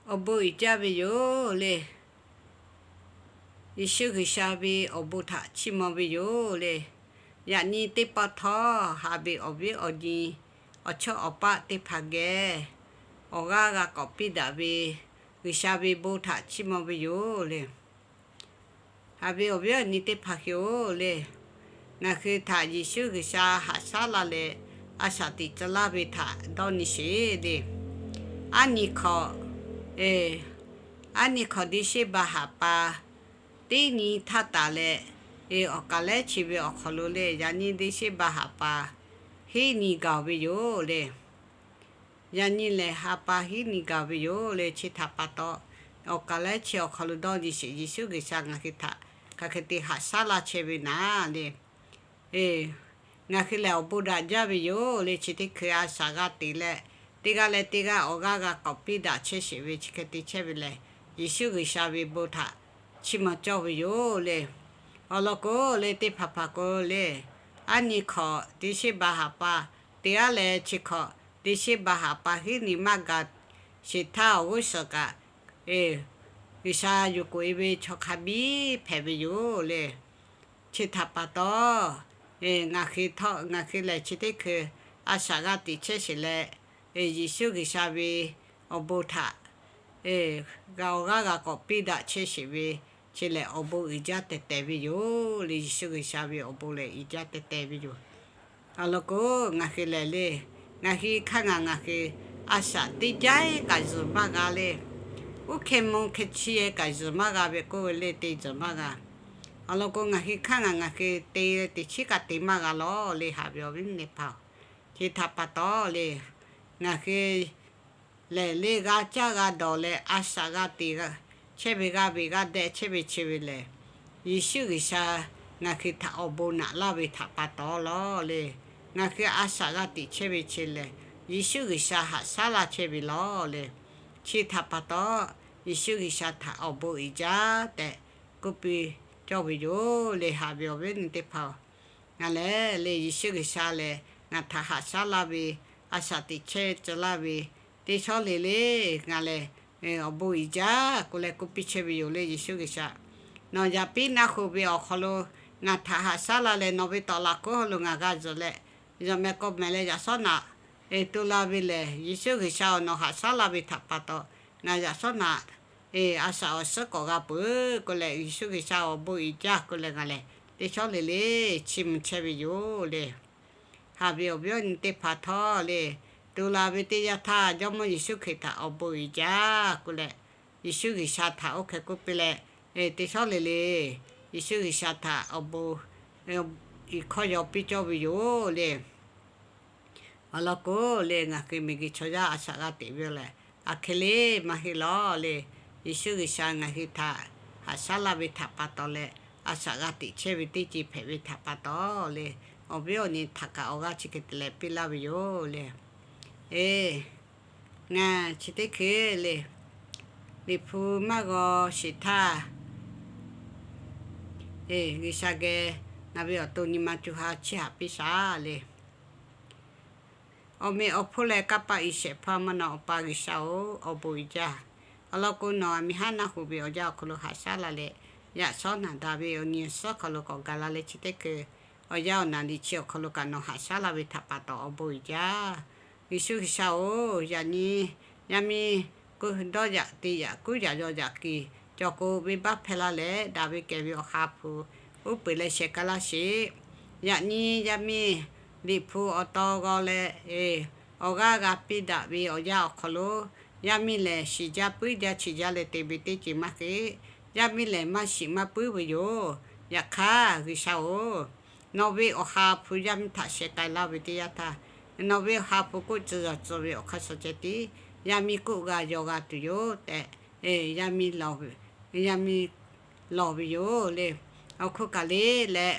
awˬ bon uiˍ jaˇ ve yoˬ le. Yeˍsuˆ G'uiˬsha ve awˬ bon htaꞈ chiˇ mvuh ve yoˬ le. Yaꞈ nyi teˇ pawˆ htawˇ, haꞈ ve awˬ viˉ awˬ nyi, awˬ chawˇ awˬ paˆ teˇ hpaˍ geh awˬ g'aˇ g'a k'awꞈ piˇ daꞈ ve G'uiˬsha ve bon htaꞈ chiˇ mvuh ve yoˬ le. Haꞈ ve awˬ viˉ awˬ nyi teˇ hpaˍ hui-oˬ le, ngaˬ hui htaꞈ Yeˍsuˆ G'uiˬsha haꞈ shaˉ la leh, a shaꞈ teꞈ tcuh laˇ ve htaꞈ dawˇ nyi sheˍ le. Aˉ nyi hkawꞈ, aˉ nyi hkawꞈ December haˍ pa teˇ nyi htaˇ taˍ leh, awˬ kaˍ lehˉ chi ve awˬ hk'aw lo le, yaꞈ nyi December haˍ pa hiˉ nyi gaˬ ve yoˬ le. Yaꞈ nyi lehˬ, ha pa hiˉ nyi gaˬ ve yoˬ le. Chi htaꞈ pa taw, awˬ kaˍ lehˉ chi awˬ hk'aw lo dawˇ nyi sheˍ, Yeˍsuˆ G'uiˬsha ngaˬ hui htaꞈ hk'aˬ hk'e te haꞈ shaˉ laˇ chehˇ ve naˍ le. Ngaˬ hui lehˬ awˬ bon daꞈ jaˇ ve yoˬ le. Chi teˇ hkui a shaꞈ g'a teꞈ leh, teˇ g'aˇ leh teˇ g'aˇ awˬ g'aˇ g'a k'awꞈ piˇ daꞈ chehˇ sheˍ ve chi hk'e te chehˇ ve lehˬ, Yeˍsuˆ G'uiˬsha ve bon htaꞈ chiˇ mvuh cawˇ ve yoˬ le. Awˬ lawn k'o le, teˇ hpaˍ hpaˍ k'o le, aˉ nyi hkawꞈ December haˍ pa teˇ g'aˇ leh chi hkawꞈ December haˍ pa hiˉ nyi maˇ gaˬ sheˍ htaˇ awˬ g'uˇ suhˍ kaꞈ, G'uiˬsha yuˬ k'oꞈ-e ve chaw hk'a biˇ hpehꞈ ve yoˬ le. Chi htaꞈ pa taw, ngaˬ hui htawˇ ngaˬ hui lehˬ chi teˇ hkui a shaꞈ g'a teꞈ chehˇ sheˍ leh, Yeˍsuˆ G'uiˬsha ve awˬ bon htaꞈ g'a awˬ g'aˇ g'a k'awꞈ piˇ daꞈ chehˇ sheˍ ve, chi lehˬ awˬ bon uiˍ jaˇ teh teh ve yoˬ le. Yeˍsuˆ G'uiˬsha ve awˬ bon lehˬ uiˍ jaˇ teh teh ve yoˬ. Awˬ lawn k'o, ngaˬ hui lehˬ le, ngaˬ hui hk'aˇ ngaˬ ngaˬ hui a shaꞈ teˇ jaˇ kaꞈ zuhˬ maˇ g'a le. Uˉ hkeh mvuh hkeh chi kaꞈ zuhˬ maˇ g'a ve k'oˆ ve le, te zuhˬ maˇ g'a. Awˬ lawn k'o, ngaˬ hui hk'aˇ ngaˬ ngaˬ hui te leh teꞈ chiˉ kaꞈ te maˇ g'a lawˬ le, haꞈ ve awˬ viˉ teˇ hpaˍ-oˬ. Chi htaꞈ pa taw le, ngaˬ hui lehˬ le g'a caˇ g'a dawˬ leh a shaꞈ g'a teꞈ chehˇ ve, g'a ve g'a deh chehˇ ve chi ve lehˬ, Yeˍsuˆ G'uiˬsha ngaˬ hui htaꞈ awˬ bon naꞈ laˇ ve htaꞈ pa taw lawˬ le. Ngaˬ hui a shaꞈ g'a teꞈ chehˇ ve chi lehˬ, Yeˍsuˆ G'uiˬsha haꞈ shaˉ laˇ chehˇ ve lawˬ le. Chi htaꞈ pa taw, Yeˍsuˆ G'uiˬsha htaꞈ awˬ bon uiˍ jaˇ tehꞈ k'oˆ piˇ cawˇ ve yoˬ le, haꞈ ve awˬ viˉ awˬ nyi teˇ hpaˍ-oˬ. Ngaˬ lehˬ le, Yeˍsuˆ G'uiˬsha lehˬ ngaˬ htaꞈ haꞈ shaˉ laˇ ve, a shaꞈ teꞈ chehˇ tcuh laˇ ve, teˇ shawˉ le le, ngaˬ lehˬ awˬ bon uiˍ jaˇ k'oˆ leh k'oˆ piˇ chehˇ ve yoˬ le. Yeˍsuˆ G'uiˬsha, nawˬ yaꞈ piˉ naˆ hoꞈ ve awˬ hk'aw lo ngaˬ htaꞈ haꞈ shaˉ laˇ leh, nawˬ ve tawˍ laꞈ kuˉ hk'aw lo ngaˬ g'a zuhꞈ leh, yawˬ meh k'awꞈ meh leh yaꞈ shawˉ naꞈ tu la ve lehˬ, Yeˍsuˆ G'uiˬsha-oˬ, nawˬ haꞈ shaˉ laˇ ve htaꞈ pa taw ngaˬ yaꞈ shawˉ naꞈ a shaꞈ awˬ suhˉ k'awꞈ g'a peuˬ k'oˆ leh, Yeˍsuˆ G'uiˬsha awˬ bon uiˍ jaˇ k'oˆ leh ngaˬ lehˬ teˇ shawˉ le le chiˇ mvuh chehˇ ve yoˬ le. Haꞈ ve awˬ viˉ awˬ nyi teˇ hpaˍ htawˇ le, tu la ve teˇ yanˇ htaˇ Jawˇmawˇ Yeˍsuˆ Hkriꞈ htaꞈ awˬ bon uiˍ jaˇ k'oˆ leh, Yeˍsuˆ G'uiˬsha htaꞈ oˇ hk'e k'oˆ piˇ leh, teˇ shawˉ le le Yeˍsuˆ G'uiˬsha htaꞈ awˬ bon uiˍ hkawˇ yaw piˇ cawˇ ve yoˬ le. Awˬ lawn k'o le, ngaˬ hui miˬguiˬ chaw yaˇ a shaꞈ g'a teꞈ ve lehˬ, aˬ hk'e le maˇ heˆ lawˬ le. Yeˍsuˆ G'uiˬsha ngaˬ hui htaꞈ haꞈ shaˉ laˇ ve htaꞈ pa taw leh, a shaꞈ g'a teꞈ chehˇ ve teˇ ceuˬ hpehꞈ ve htaꞈ pa taw le, awˬ viˉ awˬ nyi htaꞈ kaꞈ awˬ g'aˇ chi hk'e te leh piˇ laˇ ve yoˬ le. Ngaˬ chi teˇ hkui le, Liꞈ hpu maˇ g'aw sheˍ htaˇ, G'uiˬsha geh ngaˬ ve awˬ to nyi ma co ha chiˇ haꞈ piˇ shaˍ le. Awˬ meꞈ awˬ hponˇ leh kanˇ paˆ uiˍ shehˍ hpaˇ maˇ na Awˬ pa G'uiˬsha-oˬ, awˬ bon uiˍ jaˇ. Awˬ lawn k'o, nawˬ aˬ miˬ haˉ naˆ hoꞈ ve awˬ yanˇ awˬ hk'aw lo haꞈ shaˉ la leh, yaꞈ shawˉ naꞈ daꞈ ve awˬ nyi awˬ suhˉ hk'aw lo k'awꞈ gaˬ la leh chi teˇ hkui awˬ yanˇ awˬ naˍ liꞈ chi awˬ hk'aw lo kaꞈ nawˬ haꞈ shaˉ la ve htaꞈ pa taw awˬ bon uiˍ jaˇ. Yeˍsuˆ G'uiˬsha-oˬ, yaꞈ nyi yaˇ miˇ dawˇ yaꞈ te yaꞈ kuˉ yaꞈ yaw yaꞈ kuiˬ cawˬ k'o, venˇbaˆ hpehˇ laˇ leh daꞈ ve kehˬ ve Awˬ ha hpu uˉ peunˍ leh sheh k'ai laˇ sheˍ. Yaꞈ nyi yaˇ miˇ Liꞈ hpu awˬ taw g'aw leh, awˬ g'aˇ g'a piˇ daꞈ ve awˬ yanˇ awˬ hk'aw lo, yaˇ miˇ lehˬ shiˍ jaˇ puiˉ jaˇ chi jaˇ leh te ve teˇ ceuˬ maˇ heˆ. Yaˇ miˇ lehˬ maˇ shiˍ maˇ puiˉ ve yoˬ. Yaꞈ hk'aˇ G'uiˬsha-oˬ, nawˬ ve Awˬ ha hpu yaˇ miˇ htaꞈ sheh k'ai laˇ ve teˇ yanˇ htaˇ, nawˬ ve Awˬ ha hpu k'oˆ tcuh yaw tcuh ve awˬ hk'aˇ suh ceh tiˉ yaˇ miˇ k'oˆ g'a yaw g'a tuˬ yoˬ tehꞈ, yaˇ miˇ lawˬ ve yoˬ le. Awˬ hk'oˆ kaꞈ le leh,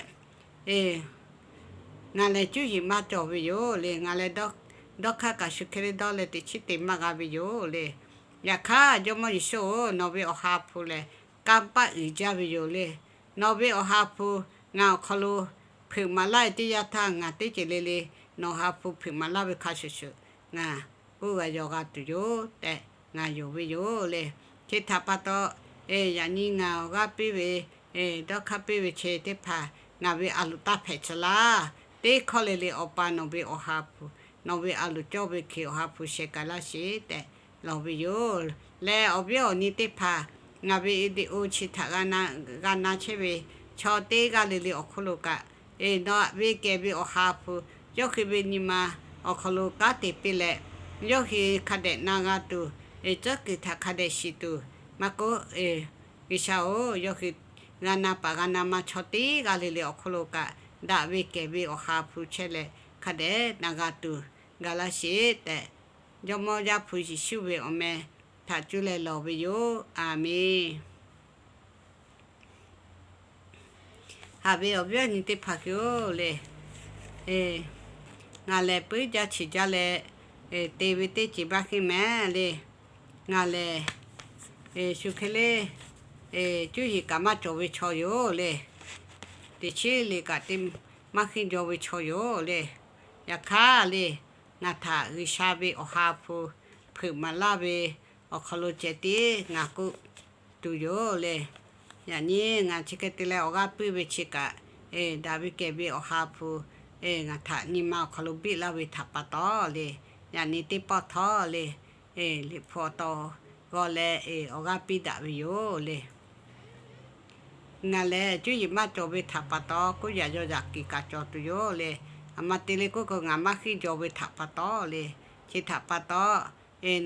ngaˬ lehˬ cuˇ yiˍ maˇ cawˬ ve yoˬ le. Ngaˬ lehˬ dawˇ hk'aˇ kaꞈ shu hk'e le dawˇ leh teꞈ chiˉ te maˇ g'a ve yoˬ le. Yaꞈ hk'aˇ Jawˇmawˇ Yeˍsuˆ-oˬ, nawˬ ve Awˬ ha hpu lehˬ kanˇ paˆ uiˍ jaˇ ve yoˬ le. Nawˬ ve Awˬ ha hpu ngaˬ awˬ hk'aw lo hpeuꞈ maˍ laˇ ve teˇ yanˇ htaˇ, ngaˬ teˇ ceuˬ le le nawˬ ha hpu hpeuꞈ maˍ laˇ ve hk'a shuˍ shuˍ, ngaˬ k'oˆ g'a yaw g'a tuˬ yoˬ tehꞈ, ngaˬ yonˍ ve yoˬ le. Chi htaꞈ pa taw, yaꞈ nyi ngaˬ awˬ g'aˇ piˇ ve, dawˇ hk'aˇ piˇ ve chi teˇ hpaˍ ngaˬ ve a loˍ taˇ hpehꞈ tcuh laˇ. Teˇ hkawˇ le le Awˬ pa nawˬ ve awˬ ha hpu, nawˬ ve a loˍ cawˇ ve hk'e awˬ ha hpu sheh k'ai laˇ sheˍ tehꞈ lawˬ ve yoˬ. Leh awˬ viˉ awˬ nyi teˇ hpaˍ ngaˬ ve video chi htaꞈ g'a na chehˇ ve chaw teˇ g'aˇ le le awˬ hk'aw lo kaꞈ, nawˬ ve kehˬ ve awˬ ha hpu, yawˇ hui ve nyi ma awˬ hk'aw lo kanˉ te piˇ leh, yawˇ hui hk'a dehꞈ na g'a tuˬ, tcuhˉ kuiˬ htaꞈ hk'a dehꞈ shiˍ tuˬ maˇ k'oˆ, G'uiˬsha-oˬ, yawˇ hui g'a na paˍ g'a na ma chaw teˇ g'aˇ le le awˬ hk'aw lo kaꞈ daꞈ ve kehˬ ve awˬ ha hpu chehˇ leh hk'a dehꞈ na g'a tuˬ gaˬ laˇ sheˍ tehꞈ, Jawˇmawˇ Yaˇ hpu Yeˍsuˆ ve awˬ meh htaꞈ cuˇ leh lawˬ ve yoˬ. Aˬmenˍ. Haꞈ ve awˬ viˉ awˬ nyi teˇ hpaˍ hui-oˬ le, ngaˬ lehˬ puiˉ jaˇ chi jaˇ leh te ve teˇ ceuˬ maˇ henˇ mehˍ le. Ngaˬ lehˬ shu hk'e le, cuˇ yiˍ kaꞈ maˇ cawˬ ve chaw yoˬ le. Teꞈ chiˉ le kaꞈ te maˇ henˇ jaw ve chaw yoˬ le. Yaꞈ hk'aˇ le, ngaˬ htaꞈ G'uiˬsha ve awˬ ha hpu hpeuꞈ maˍ laˇ ve awˬ hk'aw lo ceh tiˉ ngaˬ k'oˆ tuˬ yoˬ le. Yaꞈ nyi ngaˬ chi hk'e te leh awˬ g'aˇ piˇ ve chi kaꞈ, daꞈ ve kehˬ ve awˬ ha hpu ngaˬ htaꞈ nyi ma awˬ hk'aw lo biˆ laˇ ve htaꞈ pa taw le, yaꞈ nyi teˇ pawˆ htawˇ le, Liꞈ hpu awˬ taw g'aw leh awˬ g'aˇ piˇ daꞈ ve yoˬ le. Ngaˬ lehˬ cuˇ yiˍ maˇ cawˬ ve htaꞈ pa taw, k'oˆ yaꞈ yaw yaꞈ kiˍ kaꞈ cawˬ tuˬ yoˬ le. Aˬ ma te le k'oˆ k'o, ngaˬ maˇ henˇ jaw ve htaꞈ pa taw le. Chi htaꞈ pa taw,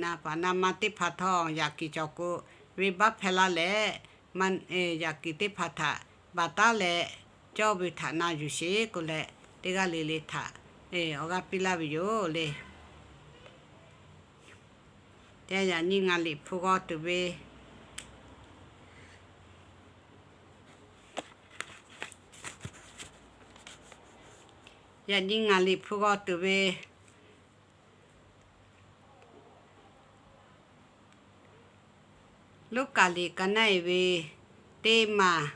na paˍ na ma teˇ hpaˍ htawˇ yaꞈ kiˍ cawˬ k'o, venˇbaˆ hpehˇ laˇ leh, yaꞈ kiˍ teˇ hpaˍ htaꞈ baˬ taˉ leh cawˇ ve htaꞈ na yuˬ sheˍ k'oˆ leh, teˇ g'aˇ le le htaꞈ awˬ g'aˇ piˇ laˇ ve yoˬ le. Te yaꞈ nyi ngaˬ Liꞈ hpu g'aw tuˬ ve, yaꞈ nyi ngaˬ Liꞈ hpu g'aw tuˬ ve, Luˉkaꞈ liꞈ ka naˆ e ve teˇ maˬ,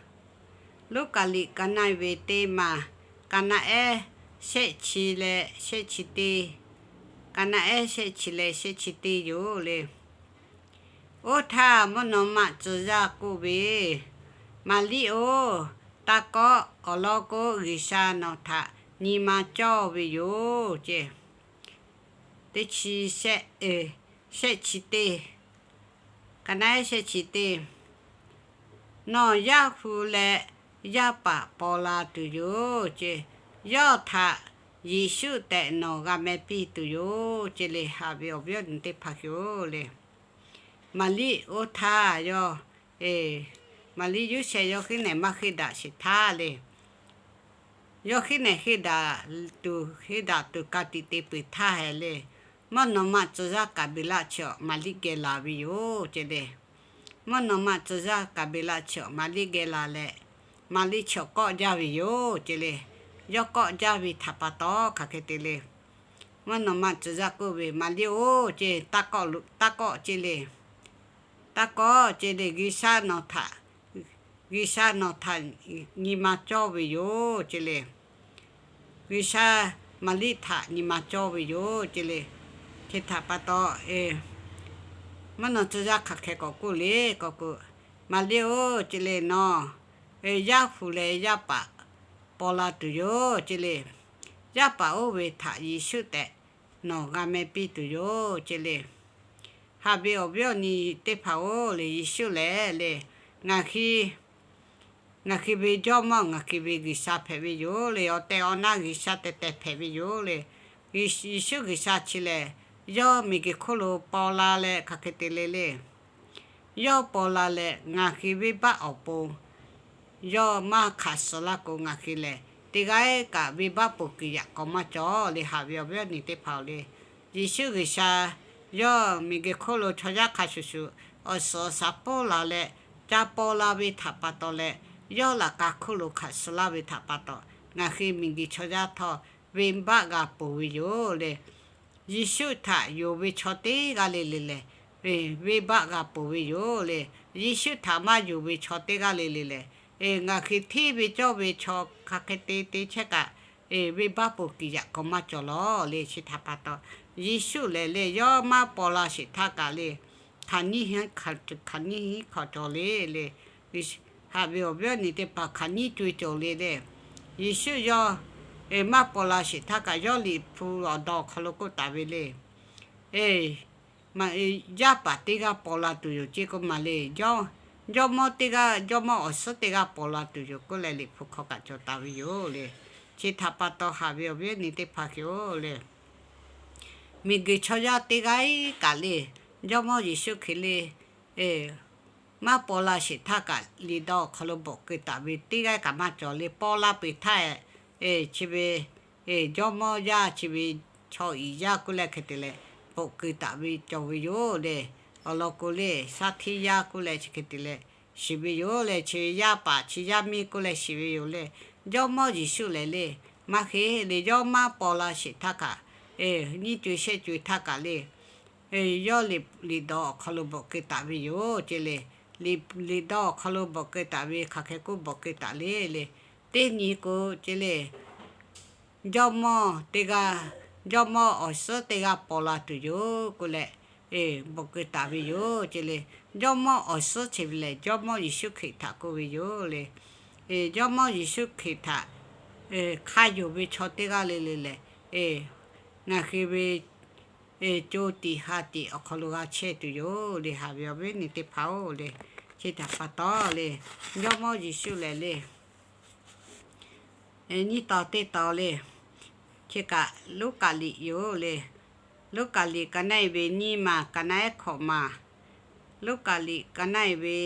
Luˉkaꞈ liꞈ ka naˆ e ve teˇ maˬ, ka naˆ ehˉ shehˆ chi leh shehˆ chi teˇ, ka naˆ ehˉ shehˆ chi leh shehˆ chi teˇ yoˬ le. Oˇ htaˇ mvuhˇ naw ma tcuh yaˇ k'oˆ ve, Maˍriˆ-oˬ, taˇ kawˆ. Awˬ lawn k'o, G'uiˬsha nawˬ htaꞈ nyi ma cawˇ ve yoˬ ce. Teˇ chi shehˆ, shehˆ chi teˇ, ka naˆ ehˉ shehˆ chi teˇ, nawˬ Yaˇ hu leh yaˇ paˍ paw la tuˬ yoˬ ce. Yawˇ htaꞈ Yeˍsuˆ tehꞈ nawˬ g'a meh piˇ tuˬ yoˬ ce le. Haꞈ ve awˬ viˉ awˬ nyi teˇ hpaˍ hui-oˬ le, Maˍriˆ oˇ htaˇ yawˇ, Maˍriˆ Yoˇsehꞈ yawˇ hinˉ nehˬ maˇ henˇ daꞈ sheˍ htaˇ le, yawˇ hinˉ nehˬ henˇ daꞈ tuˬ henˇ daꞈ tuˬ ka tiꞈ te peuˬ htaˇ hehꞈ le, mvuhˇ naw ma tcuh yaˇ Gaˍbeˍlaˆ chi awˬ Maˍriˆ geh laˬ ve yoˬ ce le. Mvuhˇ naw ma tcuh yaˇ Gaˍbeˍlaˆ chi awˬ Maˍriˆ geh laˬ leh, Maˍriˆ chi awˬ kawˆ jaˇ ve yoˬ ce le. Yawˇ kawˆ jaˇ ve htaꞈ pa taw hk'aˬ hk'e te le, mvuhˇ naw ma tcuh yaˇ k'oˆ ve, Maˍriˆ-oˬ ce, taˇ kawˆ, taˇ kawˆ ce le. Taˇ kawˆ ce le. G'uiˬsha nawˬ htaꞈ, G'uiˬsha nawˬ htaꞈ nyi ma cawˇ ve yoˬ ce le. G'uiˬsha Maˍriˆ htaꞈ nyi ma cawˇ ve yoˬ ce le. Chi htaꞈ pa taw, mvuhˇ naw tcuh yaˇ hk'aˬ hk'e k'awꞈ k'oˆ le k'o k'o, Maˍriˆ-oˬ ce le, nawˬ yaˇ hu leh yaˇ paˍ paw la tuˬ yoˬ ce le. Yaˇ paˍ oˇ ve htaꞈ Yeˍsuˆ tehꞈ nawˬ g'a meh piˇ tuˬ yoˬ ce le. Haꞈ ve awˬ viˉ awˬ nyi teˇ hpaˍ-oˬ le, Yeˍsuˆ lehˬ le, ngaˬ hui, ngaˬ hui ve Jawˇmawˇ, ngaˬ hui ve G'uiˬsha hpehꞈ ve yoˬ le. Awˬ tehˬ awˬ na G'uiˬsha tehˬ tehˬ hpehꞈ ve yoˬ le. Yeˍsuˆ G'uiˬsha chi lehˬ, yawˇ miˬguiˬ hk'oˆ lo paw la leh hk'aˬ hk'e te le le, yawˇ paw la leh ngaˬ hui venˇbaˆ awˬ pon yawˇ maˇ hk'aˬ suh laˇ k'o, ngaˬ hui lehˬ teˇ g'aˇ kaꞈ venˇbaˆ poˬ kuiˬ yaꞈ k'aw maˇ cawˬ le. Haꞈ ve awˬ viˉ awˬ nyi teˇ hpaˍ-oˬ le, Yeˍsuˆ G'uiˬsha yawˇ miˬguiˬ hk'oˆ lo chaw yaˇ hk'a shuˍ shuˍ awˬ suhˍ awˬ shaˍ pawˇ la leh ca paw la ve htaꞈ pa taw leh, yawˇ laꞈ ka hk'oˆ lo hk'aˬ suh laˇ ve htaꞈ pa taw, ngaˬ hui miˬguiˬ chaw yaˇ htawˇ venˇbaˆ g'a ponˬ ve yoˬ le. Yeˍsuˆ htaꞈ yonˍ ve chaw teˇ g'aˇ le le lehˬ, venˇbaˆ g'a ponˬ ve yoˬ le. Yeˍsuˆ htaꞈ maˇ yonˍ ve chaw teˇ g'aˇ le le lehˬ, ngaˬ hui hteˇ ve cawˇ ve chaw hk'aˬ hk'e te te chehˇ kaꞈ, venˇbaˆ poˬ kuiˬ yaꞈ k'aw maˇ cawˬ lawˬ le. Chi htaꞈ pa taw, Yeˍsuˆ lehˬ le, yawˇ maˇ paw la sheˍ htaˇ kaꞈ le, hk'aˬ nyiˇ hinˉ hk'aw cawˬ le le. Haꞈ ve awˬ viˉ awˬ nyi teˇ hpaˍ hk'aˬ nyiˇ co-e cawˬ le le. Yeˍsuˆ yawˇ maˇ paw la sheˍ htaˇ kaꞈ yawˇ Liꞈ hpu awˬ daw awˬ hk'aw lo k'oˆ taˍ ve le. Yaˇ paˍ teˇ g'aˇ paw la tuˬ yoˬ ceˇ k'oˆ maˬ le. Jawˇmawˇ teˇ g'aˇ, jawˇmawˇ awˬ suhˉ teˇ g'aˇ paw la tuˬ yoˬ k'oˆ leh Liꞈ hpu hk'aw kaꞈ cawˬ taˍ ve yoˬ le. Chi htaꞈ pa taw haꞈ ve awˬ viˉ awˬ nyi teˇ hpaˍ hk'e-oˬ le, miˬguiˬ chaw yaˇ teˇ g'aˇ kaꞈ le, Jawˇmawˇ Yeˍsuˆ Hkriꞈ le maˇ paw la sheˍ htaˇ kaꞈ liꞈ daw awˬ hk'aw lo bvuhꞈ keu taˍ ve teˇ g'aˇ kaꞈ maˇ cawˬ le. Paw la peuˬ htaˇ, chi ve jawˇmawˇ yaˇ, chi ve chaw iˍ yaˇ k'oˆ leh hk'e te leh bvuhꞈ keu taˍ ve cawˬ ve yoˬ le. Awˬ lawn k'o le, shaˉ hteˇ yaˇ k'oˆ leh chi hk'e te leh shiˍ ve yoˬ le. Chi ve yaˇ paˍ chi yaˇ miˇ k'oˆ leh shiˍ ve yoˬ le. Jawˇmawˇ Yeˍsuˆ lehˬ le, maˇ heˆ le. Yawˇ maˇ paw la sheˍ htaˇ kaꞈ, nyiˇ co-e shehˆ co-e htaˇ kaꞈ le, yawˇ liꞈ daw awˬ hk'aw lo bvuhꞈ keu taˍ ve yoˬ ce le. Liꞈ daw awˬ hk'aw lo bvuhꞈ keu taˍ ve hk'aˬ hk'e k'oˆ bvuhꞈ keu taˍ le le. Teˇ nyi k'o ce le, jawˇmawˇ teˇ g'aˇ, jawˇmawˇ awˬ suhˉ teˇ g'aˇ paw la tuˬ yoˬ k'oˆ leh bvuhꞈ keu taˍ ve yoˬ ce le. Jawˇmawˇ awˬ suhˉ chi ve lehˬ Jawˇmawˇ Yeˍsuˆ Hkriꞈ htaꞈ k'oˆ ve yoˬ le. Jawˇmawˇ Yeˍsuˆ Hkriꞈ htaꞈ hk'a yonˍ ve chaw teˇ g'aˇ le le lehˬ, ngaˬ hui ve co tiꞈ ha tiꞈ awˬ hk'aw lo g'a chehˇ tuˬ yoˬ le. Haꞈ ve awˬ viˉ awˬ nyi teˇ hpaˍ-oˬ le, chi htaꞈ pa taw le, Jawˇmawˇ Yeˍsuˆ lehˬ le, nyiˇ taw teˇ taw le, chi kaꞈ Luˉkaꞈ liꞈ yoˬ le. Luˉkaꞈ liꞈ ka naˆ-e ve nyiˇ maˬ ka naˆ-ehˉ hkawꞈ maˬ, Luˉkaꞈ liꞈ ka naˆ-e ve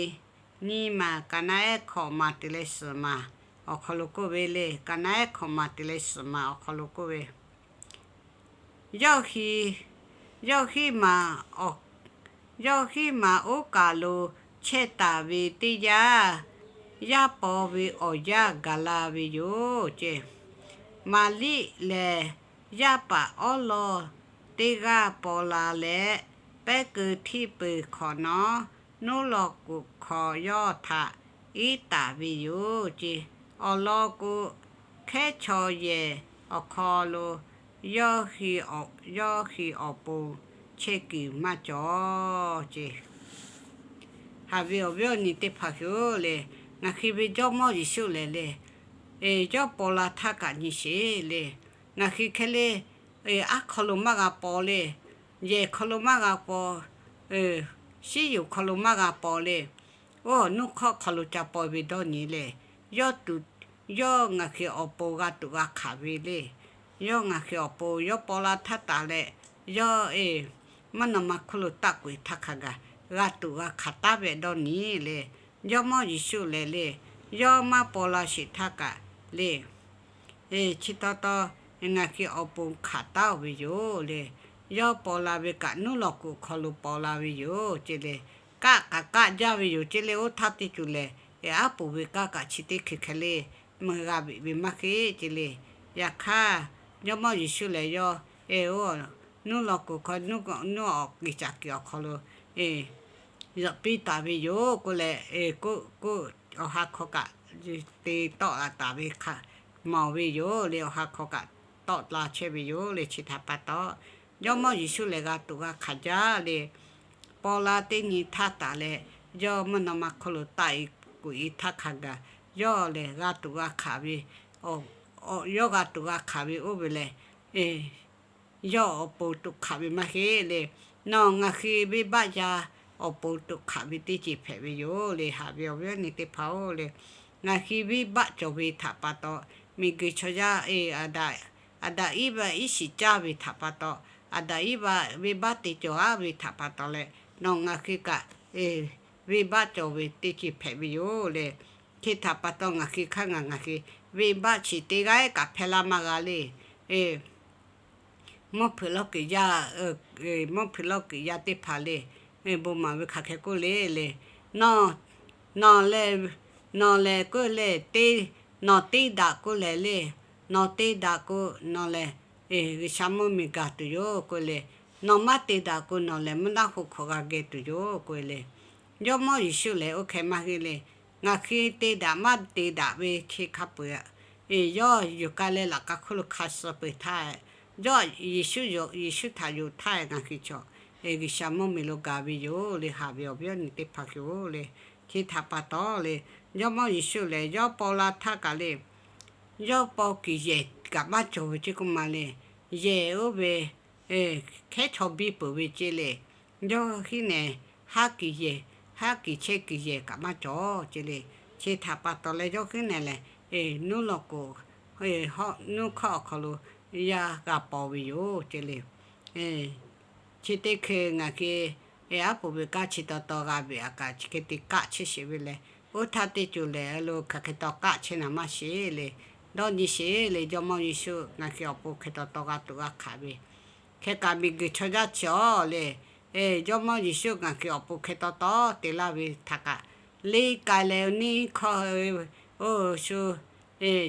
nyiˇ maˬ ka naˆ-ehˉ hkawꞈ maˬ te leh suhˍ maˬ awˬ hk'aw lo k'oˆ ve le. Ka naˆ-ehˉ hkawꞈ maˬ te leh suhˍ maˬ awˬ hk'aw lo k'oˆ ve, yawˇ hui, yawˇ hui maˬ, yawˇ hui maˬ oˉ kaˬ lo chehˇ taˍ ve teˇ yanˇ, yaˇ paw ve awˬ yanˇ gaˬ la ve yoˬ ce. Maˍriˆ lehˬ, yaˇ paˍ awˉ lawˇ teˇ g'aˇ paw la leh, pehˉ keu htiˇ peuˬ hk'awꞈ nawˉ, nuˇ law kuꞈ hk'aw yawˇ htaꞈ iˉ taˍ ve yoˬ ce. Awˬ lawn k'o, hkehˉ chaw yehˬ awˬ hk'aw lo yawˇ hui awˬ pon chehˇ kuiˬ maˇ cawˬ ce. Haꞈ ve awˬ viˉ awˬ nyi teˇ hpaˍ hui-oˬ le, ngaˬ hui ve Jawˇmawˇ Yeˍsuˆ lehˬ le, yawˇ paw la htaˇ kaꞈ nyi sheˍ le. Ngaˬ hui hk'e le, aˉ hk'aw lo maˇ g'a paw le, yehˬ hk'aw lo maˇ g'a paw, shiˉ yoˬ hk'aw lo maˇ g'a paw le, oˇ nuˇ hk'awˇ hk'aw lo ca paw ve dawˇ nyi le. Yawˇ tuˬ, yawˇ ngaˬ hui awˬ pon g'a tuꞈ g'a hk'aˬ ve le. Yawˇ ngaˬ hui awˬ pon yawˇ paw la htaˇ taˍ leh, yawˇ mvuhˇ naw ma hk'oˆ lo taˆ k'oꞈ-e htaˇ hk'a gaˬ g'a tuꞈ g'a hk'aˬ taˉ ve dawˇ nyi le. Jawˇmawˇ Yeˍsuˆ lehˬ le, yawˇ maˇ paw la sheˍ htaˇ kaꞈ le, chi taw taw ngaˬ hui awˬ pon hk'aˬ taˉ-oˬ ve yoˬ le. Yawˇ paw la ve kaꞈ nuˇ law kuꞈ hk'aw lo paw la ve yoˬ ce le. Kaˆ kaꞈ kaˆ jaˇ ve yoˬ ce le. Oˇ htaˇ teˇ ceuˬ lehˬ, aˉ poˍ ve kaˆ kaꞈ chi teˇ hkui hk'e le meuˬ g'a veꞈ ve maˇ heˆ ce le. Yaꞈ hk'aˇ, Jawˇmawˇ Yeˍsuˆ lehˬ yawˇ, e, oˇ nuˇ law kuꞈ hk'aw, nuˇ awˬ kuiˬ caꞈ kuiˬ awˬ hk'aw lo zuhꞈ piˇ taˍ ve yoˬ k'oˆ leh, k'oˆ, awˬ ha hk'aw kaꞈ te tawˆ la taˍ ve hk'a mawˬ ve yoˬ le. Awˬ ha hk'aw kaꞈ tawˆ la chehˇ ve yoˬ le. Chi htaꞈ pa taw, Jawˇmawˇ Yeˍsuˆ lehˬ g'a tuꞈ g'a hk'aˬ jaˇ le. Paw la teˇ nyi htaˇ taˍ leh, yawˇ mvuhˇ naw ma hk'oˆ lo taˆ-e k'oꞈ-e htaˇ hk'a gaˬ, yawˇ lehˬ g'a tuꞈ g'a hk'aˬ ve, yawˇ g'a tuꞈ g'a hk'aˬ ve oˇ ve lehˬ, yawˇ awˬ pon tuꞈ hk'aˬ ve maˇ heˆ le. Nawˬ ngaˬ hui venˇbaˆ yaˇ awˬ pon tuꞈ hk'aˬ ve teˇ ceuˬ hpehꞈ ve yoˬ le. Haꞈ ve awˬ viˉ awˬ nyi teˇ hpaˍ-oˬ le, ngaˬ hui venˇbaˆ cawˬ ve htaꞈ pa taw, miˬguiˬ chaw yaˇ, Aˍdanˍ, Aˍdanˍ Iˉvaˆ iˉ shiˍ caˇ ve htaꞈ pa taw, Aˍdanˍ Iˉvaˆ venˇbaˆ te cawˬ-aˉ ve htaꞈ pa taw leh, nawˬ ngaˬ hui kaꞈ venˇbaˆ cawˬ ve teˇ ceuˬ hpehꞈ ve yoˬ le. Chi htaꞈ pa taw ngaˬ hui hk'aˇ ngaˬ ngaˬ hui venˇbaˆ chi teˇ g'aˇ kaꞈ hpehˇ laˇ maˇ g'a le. Mvuhˇ hpeuꞈ lawˇ kuiˬ yaˇ, mvuhˇ hpeuꞈ lawˇ kuiˬ yaˇ teˇ hpaˍ le, bon maˍ ve hk'aˬ hk'e k'oˆ le le, nawˬ, nawˬ lehˬ, nawˬ lehˬ k'oˆ le, te, nawˬ te daꞈ k'oˆ lehˬ le, nawˬ te daꞈ k'o nawˬ lehˬ G'uiˬsha mvuhˇmiˬ gaˬ tuˬ yoˬ k'oˆ le. Nawˬ maˇ te daꞈ k'o nawˬ lehˬ mvuhˇ naˆ hoꞈ hk'awꞈ g'a geh tuˬ yoˬ k'oˆ le. Jawˇmawˇ Yeˍsuˆ lehˬ oˇ hk'e maˇ heˆ le. Ngaˬ hui te daꞈ maˇ te daꞈ ve hk'e hk'a peu-eˬ, yawˇ yuˬ k'ai leh laꞈ k'a hk'oˆ lo hk'a suh peuˬ htaˇ, yawˇ Yeˍsuˆ, Yeˍsuˆ htaꞈ yonˍ htaˇ ngaˬ hui chaw G'uiˬsha mvuhˇmiˬ lo gaˬ ve yoˬ le. Haꞈ ve awˬ viˉ awˬ nyi teˇ hpaˍ yoˬ le. Chi htaꞈ pa taw le, Jawˇmawˇ Yeˍsuˆ lehˬ yawˇ paw la htaˇ kaꞈ le, yawˇ paw kuiˬ yehˬ kaꞈ maˇ cawˬ ve ceˇ k'oˆ ma le. Yehˬ oˇ ve hkehˉ chaw biˇ peuˬ ve ceˇ le. Yawˇ hiˉ nehˬ haˉ kuiˬ yehˬ, haˉ kuiˬ chehˇ kuiˬ yehˬ kaꞈ maˇ cawˬ ceˇ le. Chi htaꞈ pa taw leh yawˇ hiˉ nehˬ lehˬ, nuˇ law k'o, nuˇ hkawˇ awˬ hk'aw lo yaˇ g'a paw ve yoˬ ceˇ le. Chi teˇ hkui ngaˬ hui aˉ poˍ ve kanˉ chi taw taw g'a ve aꞈ kaꞈ chi hk'e te kaˆ chehˇ sheˍ ve leh, oˇ htaˇ teˇ ceuˬ lehˬ lo hk'aˬ hk'e taw kaˆ chehˇ naˍ maˇ sheˍ le. Dawˇ nyi sheˍ le, Jawˇmawˇ Yeˍsuˆ ngaˬ hui awˬ pon hk'e taw taw g'a tuꞈ g'a hkanˍ ve. Hk'e kaꞈ miˬguiˬ chaw yaˇ chi awˬ le, Jawˇmawˇ Yeˍsuˆ ngaˬ hui awˬ pon hk'e taw taw te laˇ ve htaꞈ kaꞈ, leˇ k'ai leh neˇ hkawˇ oˇ shu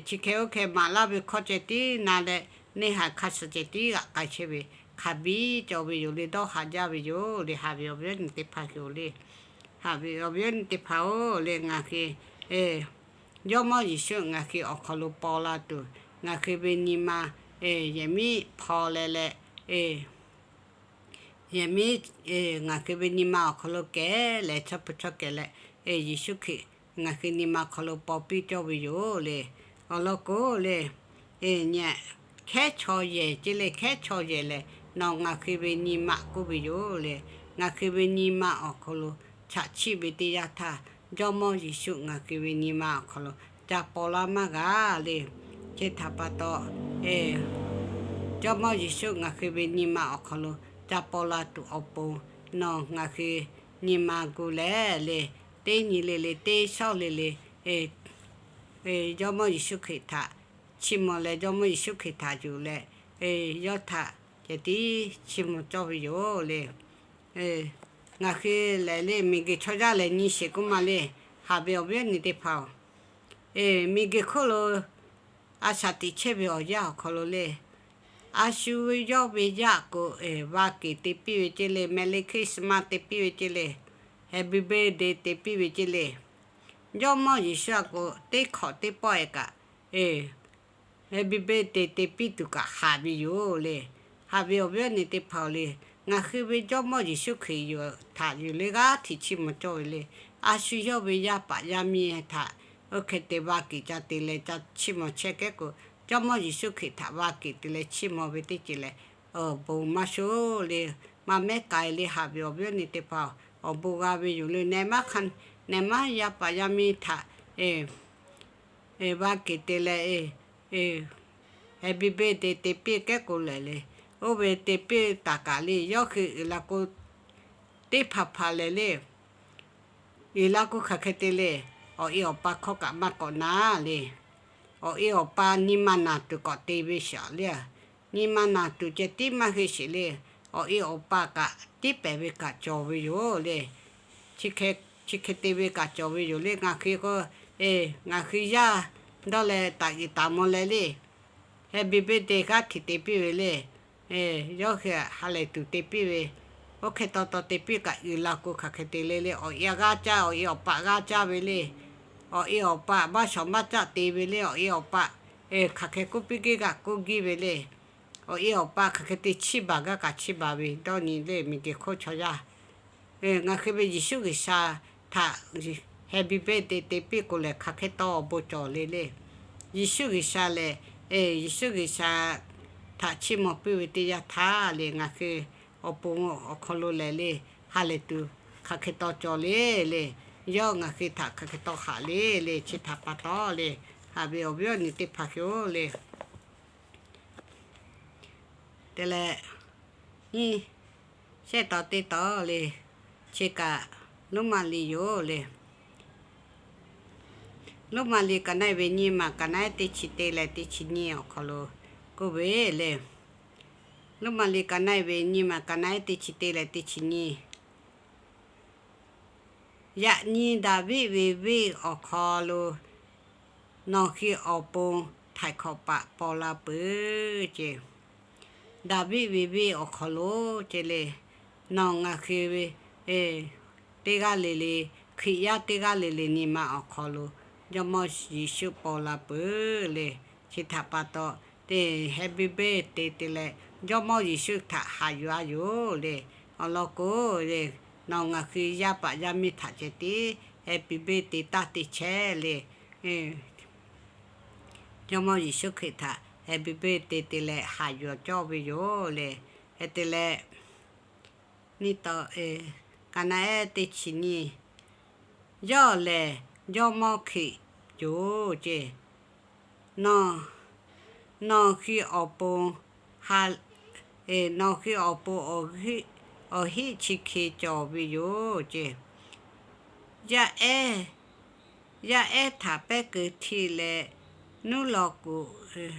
chi hk'e oˇ hk'e maˍ laˇ ve hkawˇ ceh tiˉ na leh, neˇ haiˬ hk'a shuˍ ceh tiˉ g'aꞈ k'ai chehˇ ve, hk'a biˇ cawˬ ve yoˬ le. Dawˇ haꞈ jaˇ ve yoˬ le. Haꞈ ve awˬ viˉ awˬ nyi teˇ hpaˍ yoˬ le. Haꞈ ve awˬ viˉ awˬ nyi teˇ hpaˍ-oˬ le, ngaˬ hui Jawˇmawˇ Yeˍsuˆ ngaˬ hui awˬ hk'aw lo paw la tuˬ, ngaˬ hui ve nyi ma yehˬ miˉ hpaw leh leh, yehˬ miˉ ngaˬ hui ve nyi ma awˬ hk'aw lo kehˬ leh chaw hpu chaw kehˬ leh, Yeˍsuˆ Hkriꞈ ngaˬ hui nyi ma hk'aw lo paw piˇ cawˇ ve yoˬ le. Awˬ lawn k'o le, hkehˉ chaw yehˬ ceˇ le. Hkehˉ chaw yehˬ lehˬ nawˬ ngaˬ hui ve nyi ma k'oˆ ve yoˬ le. Ngaˬ hui ve nyi ma awˬ hk'aw lo chaꞈ chiˆ ve teˇ yanˇ htaˇ, Jawˇmawˇ Yeˍsuˆ ngaˬ hui ve nyi ma awˬ hk'aw lo ca paw laˇ maˇ g'a le. Chi htaꞈ pa taw, Jawˇmawˇ Yeˍsuˆ ngaˬ hui ve nyi ma awˬ hk'aw lo ca paw la tuˬ awˬ pon, nawˬ ngaˬ hui nyi ma gu leh le, teˇ nyi le le teˇ shawˉ le le, Jawˇmawˇ Yeˍsuˆ Hkriꞈ htaꞈ chiˇ mvuh leh, Jawˇmawˇ Yeˍsuˆ Hkriꞈ htaꞈ yuˬ leh, yawˇ htaꞈ ceh tiˉ chiˇ mvuh cawˇ ve yoˬ le. Ngaˬ hui lehˬ le, miˬguiˬ chaw yaˇ lehˬ nyi sheˍ k'oˆ ma le. Haꞈ ve awˬ viˉ awˬ nyi teˇ hpaˍ-oˬ, miˬguiˬ hk'oˆ lo a shaˍ tiꞈ chehˇ ve awˬ yanˇ awˬ hk'aw lo le, a shu yawˇ ve yaˇ k'o, va keˍ te piˇ ve ceˇ le. Merry Christmas te piˇ ve ceˇ le. Happy birthday te piˇ ve ceˇ le. Jawˇmawˇ Yeˍsuˆ a k'o, teˇ hk'awꞈ teˇ pawˆ-e kaꞈ, Happy birthday te piˇ tuˬ kaꞈ haꞈ ve yoˬ le. Haꞈ ve awˬ viˉ awˬ nyi teˇ hpaˍ-oˬ le, ngaˬ hui ve Jawˇmawˇ Yeˍsuˆ Hkriꞈ yoˬ htaꞈ yuˬ le g'aˇ hteꞈ chiˇ mvuh cawˇ ve le. A shu yawˇ ve yaˇ paˍ yaˇ miˇ htaꞈ oˇ hk'e te va keˍ ca te leh ca chiˇ mvuh chehˇ kehˉ k'o, Jawˇmawˇ Yeˍsuˆ Hkriꞈ htaꞈ va keˍ te leh chiˇ mvuh ve teˇ ceuˬ lehˬ, awˬ bon maˇ sho le, maˇ mehˉ k'ai le. Haꞈ ve awˬ viˉ awˬ nyi teˇ hpaˍ, awˬ bon g'a ve yoˬ le. Nehˬ maˇ hk'a, nehˬ maˇ yaˇ paˍ yaˇ miˇ htaꞈ va keˍ te leh, Happy birthday te piˇ kehˉ k'o lehˬ le, oˇ ve te piˇ taˍ kaꞈ le, yawˇ hui uiˍ la k'o, teˇ hpaˍ hpaˍ lehˬ le, uiˍ la k'o hk'aˬ hk'e te le, awˬ e awˬ pa hkawˇ kaꞈ maˇ k'awꞈ na le. Awˬ e awˬ pa nyi ma naˬ tuˬ k'awꞈ te ve shaˍ le. Nyi ma naˬ tuˬ ceh tiˉ maˇ heˆ sheˍ le. Awˬ e awˬ pa kaꞈ tiˉ pehˍ ve kaꞈ cawˬ ve yoˬ le. Chi hk'e te ve kaꞈ cawˬ ve yoˬ le. Ngaˬ hui k'o, ngaˬ hui yaˇ dawˇ leh taˍ uiˍ taˍ mvuh leh le, Happy birthday g'aˇ hteꞈ te piˇ ve le. Yawˇ hui ha lehˬ tuˬ te piˇ ve, oˇ hk'e taw taw te piˇ kaꞈ uiˍ la k'o hk'aˬ hk'e te le le. Awˬ e g'aˇ caˇ, awˬ e awˬ pa g'aˇ caˇ ve le. Awˬ e awˬ pa maˇ shawˍ maˇ caˆ te ve le. Awˬ e awˬ pa hk'aˬ hk'e k'oˆ piˇ g'aˇ kaꞈ k'oˆ giˇ ve le. Awˬ e awˬ pa hk'aˬ hk'e te chiˇ baˬ g'aˇ kaꞈ chiˇ baˬ ve dawˇ nyi le. Miˬguiˬ hk'oˆ chaw yaˇ, ngaˬ hui ve Yeˍsuˆ G'uiˬsha htaꞈ Happy birthday te piˇ k'o lehˬ hk'aˬ hk'e taw awˬ bon cawˬ le le. Yeˍsuˆ G'uiˬsha lehˬ, Yeˍsuˆ G'uiˬsha htaꞈ chiˇ mvuh piˇ ve teˇ yanˇ htaˇ le, ngaˬ hui awˬ pon awˬ hk'aw lo lehˬ le, ha lehˬ tuˬ hk'aˬ hk'e taw cawˬ le le. Yawˇ ngaˬ hui htaꞈ hk'aˬ hk'e taw haꞈ le le. Chi htaꞈ pa taw le, haꞈ ve awˬ viˉ awˬ nyi teˇ hpaˍ hui-oˬ le, te leh, nyi, shehˆ taw teˇ taw le, chi kaꞈ Roˉmaꞈ liꞈ yoˬ le. Roˉmaꞈ liꞈ ka naˆ-e ve nyiˇ maˬ ka naˆ-e teˇ chi te leh teˇ chi nyiˇ awˬ hk'aw lo k'oˆ ve le. Roˉmaꞈ liꞈ ka naˆ-e ve nyiˇ maˬ ka naˆ-e teˇ chi te leh teˇ chi nyiˇ. Yaꞈ nyi Daˍviˆ ve venˇ awˬ hk'aw lo nawˬ hui awˬ pon htaiˍ hkawꞈ paˍ paw la peuˬ ce. Daˍviˆ ve venˇ awˬ hk'aw lo ce le, nawˬ ngaˬ hui ve teˇ g'aˇ le le, Hkriꞈ yaˇ teˇ g'aˇ le le nyi ma awˬ hk'aw lo Jawˇmawˇ Yeˍsuˆ paw la peuˬ le. Chi htaꞈ pa taw, te Happy birthday te te leh Jawˇmawˇ Yeˍsuˆ htaꞈ haꞈ yuˬ-a yoˬ le. awˬ lawn k'o, nawˬ ngaˬ hui yaˇ paˍ yaˇ miˇ htaꞈ ceh tiˉ happy birthday te taˇ te chehˇ le. Jawˇmawˇ Yeˍsuˆ Hkriꞈ htaꞈ happy birthday te te leh haꞈ yuˬ cawˇ ve yoˬ le. Hk'e te leh, nyi taw, ka naˆ ehˉ teˇ chi nyi, yawˇ lehˬ Jawˇmawˇ Hkriꞈ yoˬ ce. Nawˬ hui awˬ pon ha, nawˬ hui awˬ pon awˬ hiˆ chi hk'e cawˬ ve yoˬ ce. Yaˇ ehˉ, yaˇ ehˉ htaꞈ pehˉ keu htiˇ leh, nuˇ law kuꞈ,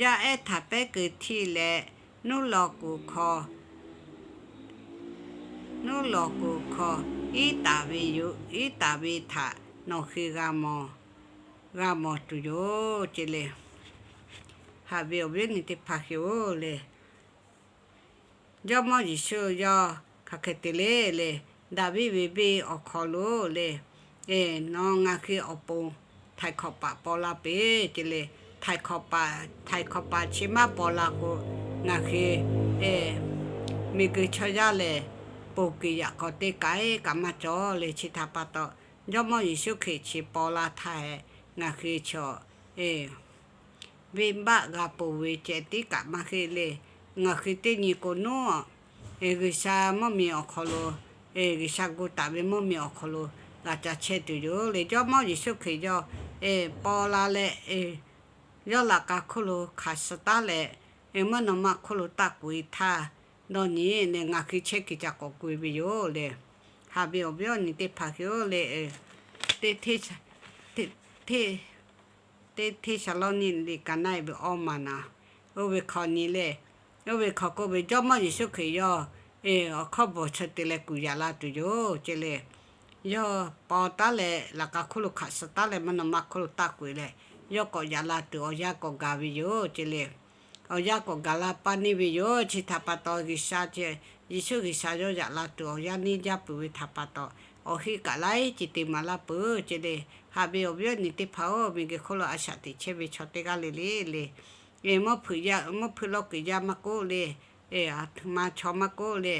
yaˇ ehˉ htaꞈ pehˉ keu htiˇ leh, nuˇ law kuꞈ hkaw, nuˇ law kuꞈ hkaw, iˉ taˍ ve yoˬ, iˉ taˍ ve htaꞈ nawˬ hui g'a mawˬ, g'a mawˬ tuˬ yoˬ ce le. Haꞈ ve awˬ viˉ awˬ nyi teˇ hpaˍ hui-oˬ le, Jawˇmawˇ Yeˍsuˆ yawˇ hk'aˬ hk'e te le le, Daˍviˆ ve venˇ awˬ hk'aw lo le, nawˬ ngaˬ hui awˬ pon htaiˍ hkawꞈ paˍ paw la peuˬ ce le. Htaiˍ hkawꞈ paˍ, htaiˍ hkawꞈ paˍ chi maˇ paw la k'o, ngaˬ hui miˬguiˬ chaw yaˇ lehˬ, ponˬ kuiˬ yaꞈ k'aw teˇ kaꞈ kaꞈ maˇ cawˬ le. Chi htaꞈ pa taw, Jawˇmawˇ Yeˍsuˆ Hkriꞈ chi paw la htaˇ hehꞈ, ngaˬ hui chaw venˇbaˆ g'a ponˬ ve ceh tiˉ kaꞈ maˇ heˆ le. Ngaˬ hui teˇ nyi k'o nawˉ, G'uiˬsha mvuhˇmiˬ awˬ hk'aw lo, G'uiˬsha gu taˍ ve mvuhˇmiˬ awˬ hk'aw lo g'a ca chehˇ tuˬ yoˬ le. Jawˇmawˇ Yeˍsuˆ Hkriꞈ yawˇ paw la leh, yawˇ laꞈ ka hk'oˆ lo hk'aˬ suh taˉ leh, mvuhˇ naw ma hk'oˆ lo taˆ kuˬ e htaˇ, dawˇ nyi leh ngaˬ hui chehˇ kuiˬ ca k'awꞈ gu e ve yoˬ le. Haꞈ ve awˬ viˉ awˬ nyi teˇ hpaˍ hui-oˬ le, teˇ Hteˇsaˍlawˇniˆ liꞈ ka naˆ e ve awˇ maˬ naˍ, oˇ ve hk'awꞈ nyi le. Oˇ ve hk'awꞈ k'oˆ ve, Jawˇmawˇ Yeˍsuˆ Hkriꞈ yawˇ awˬ hkawˇ bvuhˬ chi te leh kuˬ yaꞈ la tuˬ yoˬ ce le. Yawˇ paw taˉ leh laꞈ ka hk'oˆ lo hk'aˬ suh taˉ leh mvuhˇ naw ma hk'oˆ lo taˆ kuˬ e leh, yawˇ k'awꞈ yaꞈ la tuˬ awˬ yanˇ k'awꞈ gaˬ ve yoˬ ce le. Awˬ yanˇ k'awꞈ gaˬ la paˇ neˇ ve yoˬ. Chi htaꞈ pa taw G'uiˬsha, Yeˍsuˆ G'uiˬsha yawˇ yaꞈ la tuˬ awˬ yanˇ neˇ jaˇ peuˬ ve htaꞈ pa taw, awˬ heˆ kaꞈ laiˉ ceuˬ te maˍ laˇ peuˬ ce le. Haꞈ ve awˬ viˉ awˬ nyi teˇ hpaˍ-oˬ, miˬguiˬ hk'oˆ lo a shaꞈ teꞈ chehˇ ve chaw teˇ g'aˇ le le le, mvuhˇ hpeuꞈ yaˇ, mvuhˇ hpeuꞈ lawˇ kuiˬ yaˇ maˇ k'oˆ le, a htoꞈ ma chaw maˇ k'oˆ le,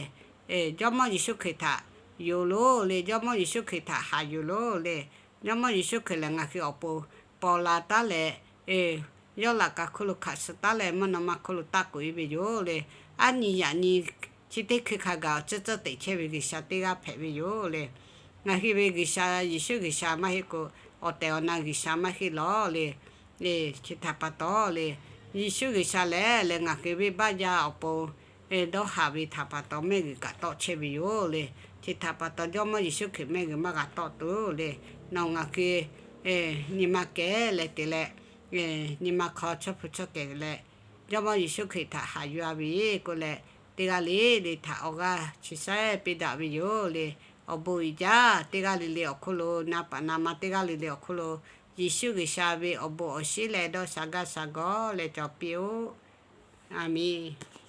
Jawˇmawˇ Yeˍsuˆ Hkriꞈ htaꞈ yonˍ loˬ le. Jawˇmawˇ Yeˍsuˆ Hkriꞈ htaꞈ haꞈ yuˬ loˬ le. Jawˇmawˇ Yeˍsuˆ Hkriꞈ lehˬ ngaˬ hui awˬ pon paw la taˉ leh, yawˇ laꞈ ka hk'oˆ lo hk'aˬ suh taˉ leh mvuhˇ naw ma hk'oˆ lo taˆ kuˬ e ve yoˬ le. Aˉ nyi yaꞈ nyi chi teˇ hkui hk'a gaˬ awˬ tcuhˇ tcuhˇ teꞈ chehˇ ve G'uiˬsha teˇ g'aˇ hpehꞈ ve yoˬ le. Ngaˬ hui ve G'uiˬsha Yeˍsuˆ G'uiˬsha maˇ heˆ k'o, awˬ tehˬ awˬ na G'uiˬsha maˇ heˆ lawˬ le. Chi htaꞈ pa taw le, Yeˍsuˆ G'uiˬsha lehˬ leh ngaˬ hui venˇbaˆ yaˇ awˬ pon dawˇ haˍ ve htaꞈ pa taw mehˆ g'uiˬ kaꞈ tawˆ chehˇ ve yoˬ le. Chi htaꞈ pa taw Jawˇmawˇ Yeˍsuˆ Hkriꞈ mehˆ g'uiˬ maˇ g'a tawˆ tuˬ le. Nawˬ ngaˬ hui nyi ma kehˉ leh te leh, nyi ma hk'aw tsuhˇ hpu tsuhˇ kehˬ leh, Jawˇmawˇ Yeˍsuˆ Hkriꞈ htaꞈ haꞈ yuˬ a ve k'oˆ leh, teˇ g'aˇ le le htaꞈ awˬ g'aˇ chi saiˉ piˇ daꞈ ve yoˬ le. Awˬ bon uiˍ jaˇ, teˇ g'aˇ le le awˬ hk'oˆ lo na paˍ na ma teˇ g'aˇ le le awˬ hk'oˆ lo Yeˍsuˆ G'uiˬsha ve awˬ bon awˬ shinˉ leh dawˇ sha gaˇ sha gawˬ leh cawˬ piˇ-oˆ. A menˬ.